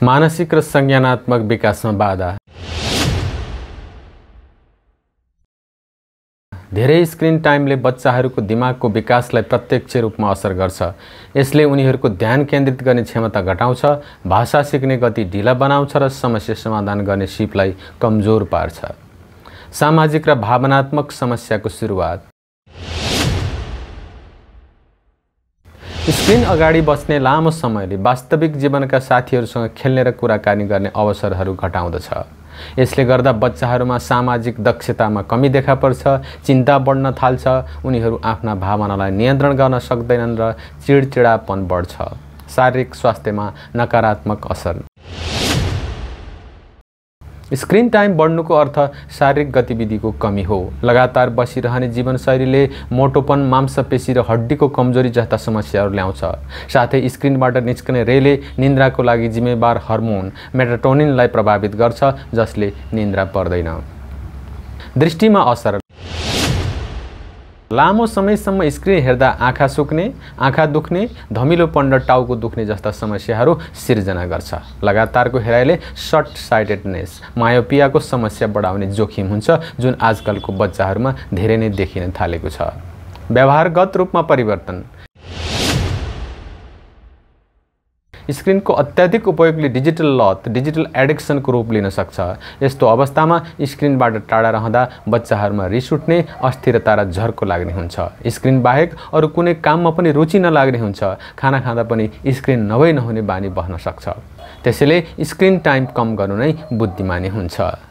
मानसिक र संज्ञानात्मक विकासमा बाधा। धेरै स्क्रिन टाइमले बच्चाहरूको दिमागको विकासलाई प्रत्यक्ष रूपमा असर गर्छ। यसले उनीहरूको ध्यान केन्द्रित गर्ने क्षमता घटाउँछ, भाषा सिक्ने गति ढिला बनाउँछ र समस्या समाधान गर्ने सिपलाई कमजोर पार्छ। सामाजिक र भावनात्मक समस्याको सुरुवात। स्क्रिन अगाडि बस्ने लामो समयले वास्तविक जीवनका साथीहरूसँग खेल्ने र कुराकानी गर्ने अवसरहरू घटाउँदछ। यसले गर्दा बच्चाहरूमा सामाजिक दक्षतामा कमी देखा पर्छ, चिन्ता बढ्न थाल्छ, उनीहरू आफ्ना भावनालाई नियन्त्रण गर्न सक्दैनन् र चिडचिडापन बढ्छ। शारीरिक स्वास्थ्यमा नकारात्मक असर। स्क्रिन टाइम बढ्नुको अर्थ शारीरिक गतिविधिको कमी हो। लगातार बसिरहने जीवनशैलीले मोटोपन, मांसपेशी र हड्डीको कमजोरी जस्ता समस्याहरू ल्याउँछ। साथै स्क्रिनबाट निस्कने रेले निन्द्राको लागि जिम्मेवार हर्मोन मेलाटोनिनलाई प्रभावित गर्छ, जसले निन्द्रा पर्दैन। दृष्टिमा असर। लामो समयसम्म स्क्रिन हेर्दा आँखा सुक्ने, आँखा दुख्ने, धमिलोपन र टाउको दुख्ने जस्ता समस्याहरू सिर्जना गर्छ। लगातारको हेराइले सर्ट साइटेडनेस, मायोपियाको समस्या बढाउने जोखिम हुन्छ, जुन आजकलको बच्चाहरूमा धेरै नै देखिन थालेको छ। व्यवहारगत रूपमा परिवर्तन। स्क्रिनको अत्याधिक उपयोगले डिजिटल लत, डिजिटल एडिक्सनको रूप लिन सक्छ। यस्तो अवस्थामा स्क्रिनबाट टाढा रहँदा बच्चाहरूमा रिस उठ्ने, अस्थिरता र झर्को लाग्ने हुन्छ। स्क्रिन बाहेक अरू कुनै काममा पनि रुचि नलाग्ने हुन्छ। खाना खाँदा पनि स्क्रिन नहुने बानी बस्न सक्छ। त्यसैले स्क्रिन टाइम कम गर्नु नै बुद्धिमानी हुन्छ।